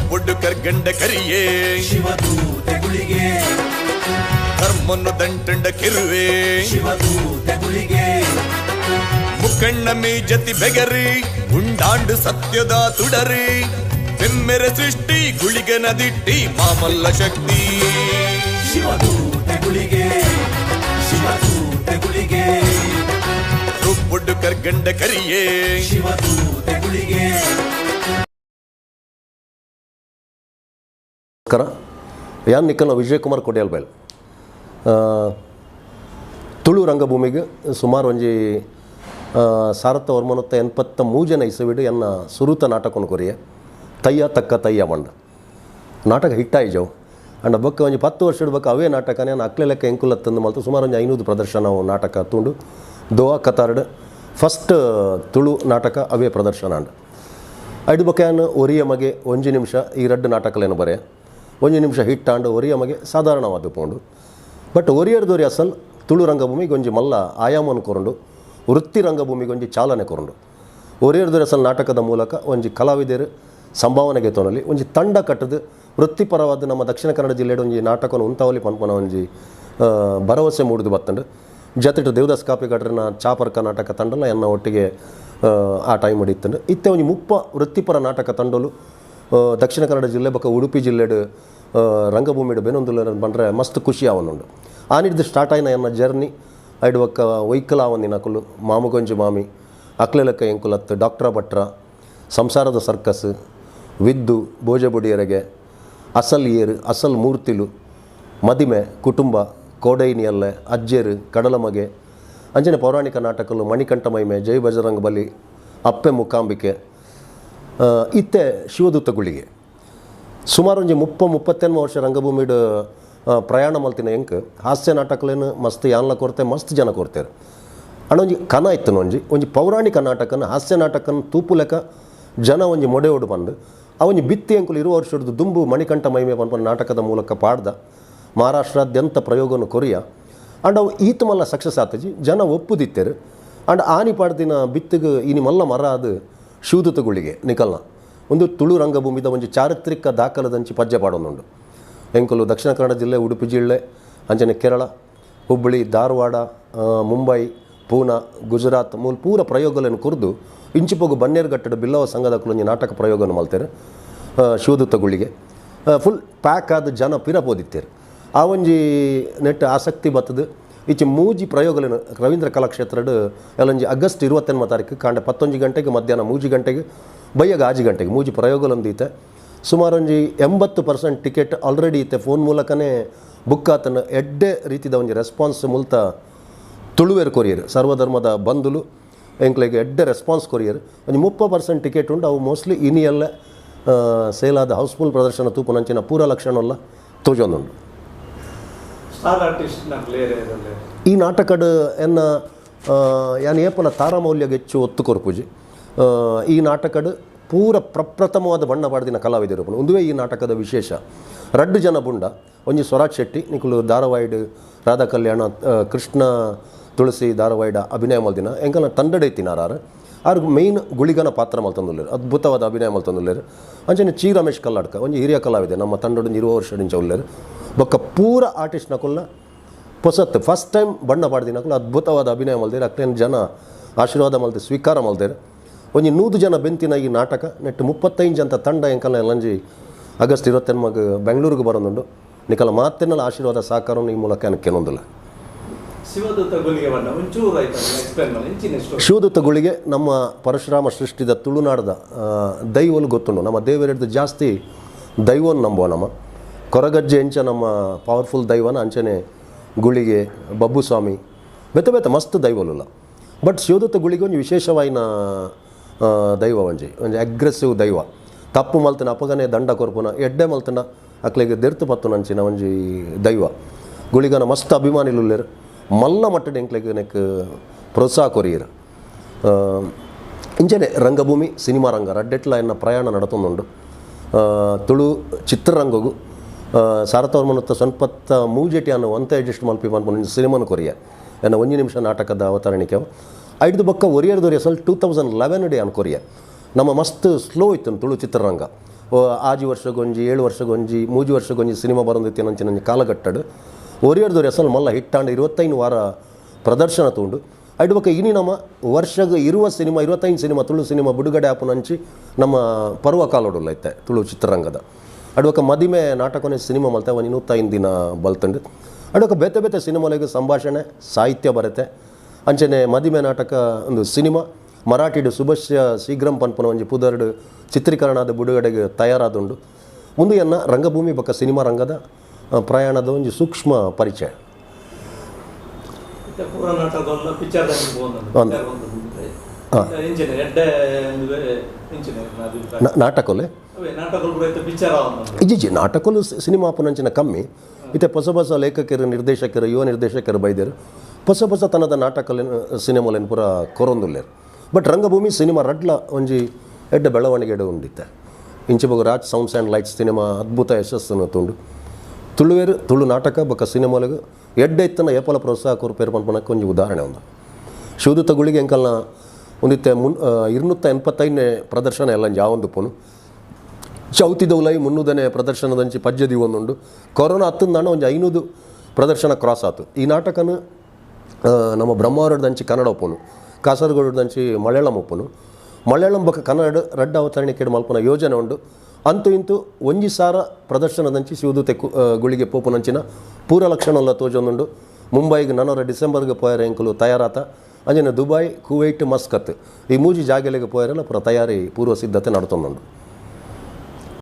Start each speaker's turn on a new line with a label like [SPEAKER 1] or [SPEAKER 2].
[SPEAKER 1] ರುಬ್ಬುಡ್ಡು ಕರ್ಗಂಡ ಕರಿಯೇ
[SPEAKER 2] ಶಿವದೂತೆ ಗುಳಿಗೆ
[SPEAKER 1] ಧರ್ಮನ್ನು ದಂಟಂಡ ಕಿರುವೆ
[SPEAKER 2] ಶಿವದೂತೆ ಗುಳಿಗೆ
[SPEAKER 1] ಮುಕ್ಕಣ್ಣ ಮೀಜತಿ ಬೆಗರಿ ಉಂಡಾಂಡು ಸತ್ಯದ ತುಡರಿ ಬೆಮ್ಮೆರೆ ಸೃಷ್ಟಿ ಗುಳಿಗನ ದಿಟ್ಟಿ ಮಾಮಲ್ಲ ಶಕ್ತಿ
[SPEAKER 2] ಶಿವದೂತೆ ಗುಳಿಗೆ ಶಿವದೂತೆ ಗುಳಿಗೆ
[SPEAKER 1] ರುಬ್ಬುಡ್ಡು ಕರ್ಗಂಡ ಕರಿಯೇ
[SPEAKER 2] ಶಿವದೂತೆ ಗುಳಿಗೆ.
[SPEAKER 3] ನಮಸ್ಕಾರ, ಯಾನ್ ನಿಕ್ಕಲ್ನ ವಿಜಯಕುಮಾರ್ ಕೊಡಿಯಾಲ್ಬೈಲ್. ತುಳು ರಂಗಭೂಮಿಗೆ ಸುಮಾರು ಒಂಜಿ 1983 ಇಸವಿಡು ಎನ್ನ ಸುರುತ ನಾಟಕನು ಕೊರಿಯೆ ತಯ್ಯ ತಕ್ಕ ತಯ್ಯ ಮಂಡ್ ನಾಟಕ ಹಿಟ್ಟಾಯಿಜವು. ಅಂಡ ಬೊಕ್ಕ ಒಂಜಿ 10 ವರ್ಷದ ಬೊಕ್ಕ ಅವೇ ನಾಟಕನೇ ನಾನು ಅಕ್ಲೆ ಲೆಕ್ಕ ಎಂಕುಲತ್ತಂದು ಮಲ್ತು ಸುಮಾರು ಒಂಜಿ 500 ಪ್ರದರ್ಶನ ಅವು ನಾಟಕ ತೂಂಡು ದೋವಾ ಕತಾರ್ಡ್ ಫಸ್ಟ್ ತುಳು ನಾಟಕ ಅವೇ ಪ್ರದರ್ಶನ ಅಂಡ್ ಐದು ಬೊಕ್ಕ ಯಾನ್ ಒರಿಯ ಮಗೆ ಒಂಜಿ ನಿಮಿಷ ಈ ರಡ್ಡು ನಾಟಕಲೇನು ಬರೆ ಒಂಜಿ ನಿಮಿಷ ಹಿಟ್ಟಾಂಡು ಒರಿಯ ಮಗೆ ಸಾಧಾರಣವಾದ ಪೋಂಡು. ಬಟ್ ಒರಿಯರ್ದೊರಿ ಅಸಲ್ ತುಳು ರಂಗಭೂಮಿಗೆ ಒಂಜಿ ಮಲ್ಲ ಆಯಾಮವನ್ನು ಕೊರಂಡು ವೃತ್ತಿ ರಂಗಭೂಮಿಗೆ ಒಂಜಿ ಚಾಲನೆ ಕೊರಂಡು ಒರಿಯರ್ದೊರಿ ಅಸಲ್ ನಾಟಕದ ಮೂಲಕ ಒಂಜಿ ಕಲಾವಿದರು ಸಂಭಾವನೆಗೆ ತೋನಲ್ಲಿ ಒಂಜಿ ತಂಡ ಕಟ್ಟದು ವೃತ್ತಿಪರವಾದ ನಮ್ಮ ದಕ್ಷಿಣ ಕನ್ನಡ ಜಿಲ್ಲೆಡ್ ಒಂಜಿ ನಾಟಕನ ಉಂತಾವಲಿ ಪನ್ಪನ ಒಂಜಿ ಭರವಸೆ ಮೂಡಿದು ಬತ್ತಂಡು. ಜತೆಟ್ ದೇವದಾಸ್ ಕಾಪಿಗಡ್ರನ ಚಾಪರ್ಕ ನಾಟಕ ತಂಡಲ ಎನ್ನ ಒಟ್ಟಿಗೆ ಆ ಟೈಮ್ ಇತ್ತಂಡು. ಇತ್ತೆ ಒಂಜಿ 30 ವೃತ್ತಿಪರ ನಾಟಕ ತಂಡಲು ದಕ್ಷಿಣ ಕನ್ನಡ ಜಿಲ್ಲೆ ಬೊಕ್ಕ ಉಡುಪಿ ಜಿಲ್ಲೆಡ್ ರಂಗಭೂಮಿಡ್ ಬೆನೊಂದುಲ್ಲ ಬಂದರೆ ಮಸ್ತ್ ಖುಷಿ ಆವೊಂದುಂಡು. ಆ ನಿಡ್ದು ಸ್ಟಾರ್ಟ್ ಆಯಿನ ಎನ್ನ ಜರ್ನಿ ಐಡ್ ಬೊಕ್ಕ ವೈಕಲ್ ಆವೊಂದಿನ ಅಕುಲು ಮಾಮುಗೊಂಜಿ ಮಾಮಿ ಅಕ್ಲೆಲಕ್ಕ ಎಂಕುಲತ್ತು ಡಾಕ್ಟ್ರ ಭಟ್ರ ಸಂಸಾರದ ಸರ್ಕಸ್ ವಿದ್ದು ಭೋಜಬುಡಿಯರಿಗೆ ಅಸಲ್ ಏರು ಅಸಲ್ ಮೂರ್ತಿಲು ಮದಿಮೆ ಕುಟುಂಬ ಕೋಡೈನಿಯಲ್ಲೆ ಅಜ್ಜೇರು ಕಡಲಮಗೆ ಅಂಜನೆ ಪೌರಾಣಿಕ ನಾಟಕಲು ಮಣಿಕಂಠ ಮಹಿಮೆ ಜೈ ಬಜರಂಗ ಬಲಿ ಅಪ್ಪೆ ಮುಕಾಂಬಿಕೆ ಇತ್ತೆ ಶಿವದೂತ ಗುಳಿಗೆ ಸುಮಾರು ಒಂಜಿ 30-38 ವರ್ಷ ರಂಗಭೂಮಿಡ್ ಪ್ರಯಾಣ ಮಲ್ತಿನ ಎಂಕ್ ಹಾಸ್ಯ ನಾಟಕಲೇನು ಮಸ್ತ್ ಯಾನ್ಲ ಕೊರ್ತೆ ಮಸ್ತ್ ಜನ ಕೊರ್ತೇರು. ಅಣ್ಣ ಒಂಜಿ ಕನ ಇತ್ತನು ಒಂಜಿ ಒಂಜಿ ಪೌರಾಣಿಕ ನಾಟಕನ ಹಾಸ್ಯ ನಾಟಕನ ತೂಪು ಲೆಕ್ಕ ಜನ ಒಂಜಿ ಮೊಡೆ ಓಡು ಬಂದು ಆ ಒಂಜಿ ಬಿತ್ತಿ ಎಂಕುಲು 20 ವರ್ಷದ ದುಂಬು ಮಣಿಕಂಠ ಮಹಿಮೆ ಪನ್ಪನ ನಾಟಕದ ಮೂಲಕ ಪಾಡ್ದ ಮಹಾರಾಷ್ಟ್ರಾದ್ಯಂತ ಪ್ರಯೋಗನು ಕೊರಿಯ ಅಂಡ್ ಅವು ಈತ ಮಲ್ಲ ಸಕ್ಸಸ್ ಆತಜಿ ಜನ ಒಪ್ಪುದಿತ್ತೇರು. ಅಂಡ್ ಆನಿ ಪಾಡ್ದಿನ ಬಿತ್ತಿಗೆ ಇನಿ ಮಲ್ಲ ಮರ ಅದು ಶಿವದೂತ ಗುಳಿಗೆ ನಿಕಲ್ನ ಒಂದು ತುಳು ರಂಗಭೂಮಿದ ಒಂಜಿ ಚಾರಿತ್ರಿಕ ದಾಖಲದಂಚಿ ಪಜ್ಜೆ ಪಾಡೊಂದುಂಡು. ಎಂಕುಲು ದಕ್ಷಿಣ ಕನ್ನಡ ಜಿಲ್ಲೆ ಉಡುಪಿ ಜಿಲ್ಲೆ ಅಂಚನೆ ಕೇರಳ ಹುಬ್ಬಳ್ಳಿ ಧಾರವಾಡ ಮುಂಬೈ ಪೂನಾ ಗುಜರಾತ್ ಮೂಲ ಪೂರ ಪ್ರಯೋಗಗಳನ್ನು ಕುರಿದು ಇಂಚಿಪೋಗು ಬನ್ನೇರುಘಟ್ಟದ ಬಿಲ್ಲವ ಸಂಘದ ಒಂಜಿ ನಾಟಕ ಪ್ರಯೋಗವನ್ನು ಮಲ್ತೇರು ಶಿವದೂತ ಗುಳಿಗೆ ಫುಲ್ ಪ್ಯಾಕ್ ಆದ ಜನ ಪಿರ ಪೋದಿತ್ತೇರು. ಆ ಒಂಜಿ ನೆಟ್ ಆಸಕ್ತಿ ಬತ್ತದು ಈಚೆ ಮೂಜಿ ಪ್ರಯೋಗಗಳನ್ನು ರವೀಂದ್ರ ಕಲಾಕ್ಷೇತ್ರದ ಎಲ್ಲೊಂಜಿ ಆಗಸ್ಟ್ 29 ತಾರೀಕು ಕಾಂಡೆ 11 ಗಂಟೆಗೆ ಮಧ್ಯಾಹ್ನ 3 ಗಂಟೆಗೆ ಬಯ್ಯಗ 5 ಗಂಟೆಗೆ ಮೂಜಿ ಪ್ರಯೋಗಲೊಂದು ಈತೆ ಸುಮಾರು ಒಂಜಿ 80% ಟಿಕೆಟ್ ಆಲ್ರೆಡಿ ಈತೆ ಫೋನ್ ಮೂಲಕನೇ ಬುಕ್ ಆತನ ಎಡ್ಡೆ ರೀತಿದ ಒಂಜಿ ರೆಸ್ಪಾನ್ಸ್ ಮುಲ್ತ ತುಳುವೇರು ಕೊರಿಯರ್ ಸರ್ವಧರ್ಮದ ಬಂಧುಲು ಎಂಕ್ಲೆಗ್ ಎಡ್ಡೆ ರೆಸ್ಪಾನ್ಸ್ ಕೊರಿಯರ್ ಒಂಜಿ 30% ಟಿಕೆಟ್ ಉಂಡು. ಅವು ಮೋಸ್ಟ್ಲಿ ಇನಿಯಲ್ಲ ಸೇಲಾದ ಹೌಸ್ಫುಲ್ ಪ್ರದರ್ಶನ ತೂಪುನಂಚಿನ ಪೂರ ಲಕ್ಷಣವಲ್ಲ ತೋಜೊಂದುಂಡು. ಈ ನಾಟಕಡ್ ಎನ್ನ ಯಾನ್ ಏಪಲ ತಾರಾಮೌಲ್ಯಗೆ ಹೆಚ್ಚು ಒತ್ತು ಕೊರ್ಪುಜಿ. ಈ ನಾಟಕಡ್ ಪೂರ ಪ್ರಪ್ರಥಮವಾದ ಬಣ್ಣ ಪಾಡ್ದಿನ ಕಲಾವಿದರು ಒಂದುವೇ ಈ ನಾಟಕದ ವಿಶೇಷ. ರಡ್ಡು ಜನ ಬುಂಡ ಒಂಜಿ ಸ್ವರಾಜ್ ಶೆಟ್ಟಿ ನಿಕುಲು ಧಾರವಾಯಿಡ್ ರಾಧಾ ಕಲ್ಯಾಣ ಕೃಷ್ಣ ತುಳಸಿ ಧಾರವಾಯಿಡ ಅಭಿನಯ ಮಲ್ದಿನ ಎಂಕಲ್ನ ತಂಡಡೆ ಇತ್ತಿನಾರ್ ಆರು ಆರು ಮೇಯ್ನ್ ಗುಳಿಗನ ಪಾತ್ರ ಮಲ್ತೊಂದುಲ್ಲೆರ್ ಅದ್ಭುತವಾದ ಅಭಿನಯ ಮಲ್ತೊಂದುಲ್ಲೆರ್. ಅಂಚನೆ ಚಿ ರಮೇಶ್ ಕಲ್ಲಾಡ್ಕ ಒಂಜಿ ಹಿರಿಯ ಕಲಾವಿದೆ ನಮ್ಮ ತಂಡೊಡು 20 ವರ್ಷದಿಂಚ ಉಲ್ಲೆರ್. ಬೊಕ್ಕ ಪೂರ ಆರ್ಟಿಸ್ಟ್ನಕುಲ್ನ ಪೊಸತ್ತು ಫಸ್ಟ್ ಟೈಮ್ ಬಣ್ಣ ಪಾಡ್ದಿನಕುಲು ಅದ್ಭುತವಾದ ಅಭಿನಯ ಮಲ್ದೇರ್. ಅಕ್ಲೇನ್ ಜನ ಆಶೀರ್ವಾದ ಮಲ್ತೆ ಸ್ವೀಕಾರ ಮಲ್ದೇರ್. ಒಂಜಿ 100 ಜನ ಬೆಂತಿನ ಈ ನಾಟಕ ನೆಟ್ಟು 35 ಅಂತ ತಂಡ ಎಂಕಲ್ನ ಎಲ್ಲಂಜಿ ಆಗಸ್ಟ್ 29 ಬೆಂಗಳೂರಿಗೆ ಬರೋದುಂಡು. ನಿಕಲ ಮಾತಿನಲ್ಲಿ ಆಶೀರ್ವಾದ ಸಹಕಾರವನ್ನು ಈ ಮೂಲಕ ಕೆನೊಂದಿಲ್ಲ. ಶಿವದೂತ ಗುಳಿಗೆ ನಮ್ಮ ಪರಶುರಾಮ ಸೃಷ್ಟಿದ ತುಳುನಾಡದ ದೈವಲು ಗೊತ್ತುಂಡು. ನಮ್ಮ ದೇವರಿಡ್ದು ಜಾಸ್ತಿ ದೈವವನ್ನು ನಂಬುವ ನಮ್ಮ ಕೊರಗಜ್ಜೆ ಎಂಚ ನಮ್ಮ ಪವರ್ಫುಲ್ ದೈವನ ಅಂಚನೆ ಗುಳಿಗೆ ಬಬ್ಬುಸ್ವಾಮಿ ಬೆತ್ತ ಬೆತ್ತ ಮಸ್ತ್ ದೈವಲುಲ್ಲ. ಬಟ್ ಶಿವದೂತ ಗುಳಿಗೆ ಒಂಜಿ ವಿಶೇಷವಾಯಿನ ದೈವ ಒಂಜಿ ಒಂಜಿ ಅಗ್ರೆಸಿವ್ ದೈವ. ತಪ್ಪು ಮಲ್ತನ ಅಪಗನೆ ದಂಡ ಕೊರ್ಪುನ ಎಡ್ಡೆ ಮಲ್ತನ ಅಕ್ಲೆಗೆ ದೆರ್ತು ಪತ್ತುನಂಚಿನ ಒಂಜಿ ದೈವ. ಗುಳಿಗನ ಮಸ್ತ್ ಅಭಿಮಾನಿಲುಲ್ಲೆರ್ ಮಲ್ಲ ಮಟ್ಟದ ಎಂಕ್ಲೆಗ್ ನೆಕ್ ಪ್ರೋತ್ಸಾಹ ಕೊರಿಯರ್. ಇಂಚನೆ ರಂಗಭೂಮಿ ಸಿನಿಮಾ ರಂಗ ರಡ್ಡೆಟ್ಲ ಎನ್ನ ಪ್ರಯಾಣ ನಡತೊಂದುಂಡು. ತುಳು ಚಿತ್ರರಂಗಗೂ 1993 ಅನ್ನು ಒಂತೆ ಅಡ್ಜಸ್ಟ್ ಮಲ್ಪಿ ಪನ್ಪುನ ಸಿನಿಮಾನು ಕೊರಿಯ ಎನ್ನ ಒಂಜಿ ನಿಮಿಷ ನಾಟಕದ ಅವತರಣಿಕೆ ಐದು ಬೊಕ್ಕ ಒರಿಯರ್ ದೊರಿಯ ಸಲ್ 2011 ಡೇ ಅನ್ ಕೊರಿಯ. ನಮ್ಮ ಮಸ್ತ್ ಸ್ಲೋ ಇತ್ತು ತುಳು ಚಿತ್ರರಂಗ. 6 ವರ್ಷಗೊಂಜಿ 7 ವರ್ಷಗೊಂಜಿ 3 ವರ್ಷಗೊಂಜಿ ಸಿನಿಮಾ ಬರೊಂದಿತ್ತಿನ ಅಂಚಿನ ಕಾಲಘಟ್ಟಡು ಒರಿಯರ್ದೊರಿ ಅಸಲ್ ಮಲ್ಲ ಹಿಟ್ಟಾಂಡ 25 ವಾರ ಪ್ರದರ್ಶನ ತೂಂಡು ಐಡು ಬೊಕ್ಕ ಇನಿ ನಮ್ಮ ವರ್ಷಗ್ 20 cinema 25 cinema Tulu cinema ಬಿಡುಗಡೆ ಆಪುನಂಚಿ ನಮ್ಮ ಪರ್ವ ಕಾಲೋಡುಲ್ಲ ಇತ್ತೆ ತುಳು ಚಿತ್ರರಂಗದ ಅಡುವಕ ಮದಿಮೆ ನಾಟಕನೇ ಸಿನಿಮಾ ಮಲ್ತೆ 105 ದಿನ ಬಲ್ತಂಡು ಅಡುವಕ ಬೇತೆ ಬೇತೆ ಸಿನಿಮಾಲಿಗೆ ಸಂಭಾಷಣೆ ಸಾಹಿತ್ಯ ಬರುತ್ತೆ ಅಂಚನೆ ಮದಿಮೆ ನಾಟಕ ಒಂದು ಸಿನಿಮಾ ಮರಾಠಿಡು ಸುಭಸ್ಯ ಶೀಘ್ರಂ ಪನ್ಪನ ಒಂಜಿ ಪುದರ್ಡು ಚಿತ್ರೀಕರಣದ ಬಿಡುಗಡೆಗೆ ತಯಾರಾದುಂಡು ಮುಂದೆಯನ್ನ ರಂಗಭೂಮಿ ಬೊಕ್ಕ ಸಿನಿಮಾ ರಂಗದ ಪ್ರಯಾಣದ ಒಂಜಿ ಸೂಕ್ಷ್ಮ ಪರಿಚಯ ನಾಟಕಲೆ ಇಜ್ಜಿ ನಾಟಕಲು ಸಿನಿಮಾ ಪುನಂಚಿನ ಕಮ್ಮಿ ಇತ್ತೆ ಹೊಸ ಹೊಸ ಲೇಖಕರು ನಿರ್ದೇಶಕರು ಯುವ ನಿರ್ದೇಶಕರು ಬೈದರು ಹೊಸ ಹೊಸ ತನದ ನಾಟಕಲೇನು ಸಿನಿಮಾಲೇನು ಪೂರ ಕೊರೊಂದುಲ್ಲೇರು ಬಟ್ ರಂಗಭೂಮಿ ಸಿನಿಮಾ ರಡ್ಲ ಒಂಜಿ ಎಡ್ಡೆ ಬೆಳವಣಿಗೆ ಉಂಡಿತ್ತೆ ಇಂಚಿಬೊಗ Raj sounds and lights cinema ಅದ್ಭುತ ಯಶಸ್ಸನ್ನು ತುಂಡು ತುಳುವೇರು ತುಳು ನಾಟಕ ಬೊಕ್ಕ ಸಿನಿಮಾಲಿಗೆ ಎಡ್ಡೆ ಇತ್ತನ ಏಪಲ ಪ್ರೋತ್ಸಾಹ ಕೊರ್ಪೇರು ಪನ್ಪನಕ್ಕೆ ಒಂಜಿ ಉದಾಹರಣೆ ಒಂದು ಶಿವದೂತ ಗುಳಿಗೆ ಎಂಕಲ್ನ ಒಂದಿತ್ತೆ 285ನೇ ಪ್ರದರ್ಶನ ಎಲ್ಲ ಯಾವೊಂದು ಪೋನು ಚೌತಿದೌಲೈ 300ನೇ ಪ್ರದರ್ಶನದಂಚಿ ಪಜ್ಜದಿ ಒಂದುಂಡು ಕೊರೋನಾ ಹತ್ತಂದಾಣ ಒಂಜಿ 500 ಪ್ರದರ್ಶನ ಕ್ರಾಸ್ ಆತು ಈ ನಾಟಕನ ನಮ್ಮ ಬ್ರಹ್ಮಾವರದಂಚಿ ಕನ್ನಡ ಒಪ್ಪನು ಕಾಸರಗೋಡದಂಚಿ ಮಲಯಾಳಂ ಒಪ್ಪನು ಮಲಯಾಳಂ ಬೊಕ್ಕ ಕನ್ನಡ ರಡ್ಡ ಅವತರಣಿಕೆ ಮಲ್ಪನ ಯೋಜನೆ ಉಂಡು ಅಂತೂ ಇಂತೂ ಒಂಜಿ ಸಾರ ಪ್ರದರ್ಶನದಂಚಿ ಶಿವದೂತೆ ಗುಳಿಗೆ ಪೋಪುನಂಚಿನ ಪೂರ ಲಕ್ಷಣಲ್ಲ ತೋಜೊಂದುಂಡು ಮುಂಬೈಗೆ ನನೊರ ಡಿಸೆಂಬರ್ಗೆ ಪೋಯರ ಎಂಕುಲು ತಯಾರಾತ ಅಂಜನೆ Dubai Kuwait Muscat ಈ ಮೂಜಿ ಜಾಗೆಲೆಗೆ ಪೋಯರೆಲ್ಲ ಪೂರ ತಯಾರಿ ಪೂರ್ವ ಸಿದ್ಧತೆ ನಡ್ತೊಂದುಂಡು.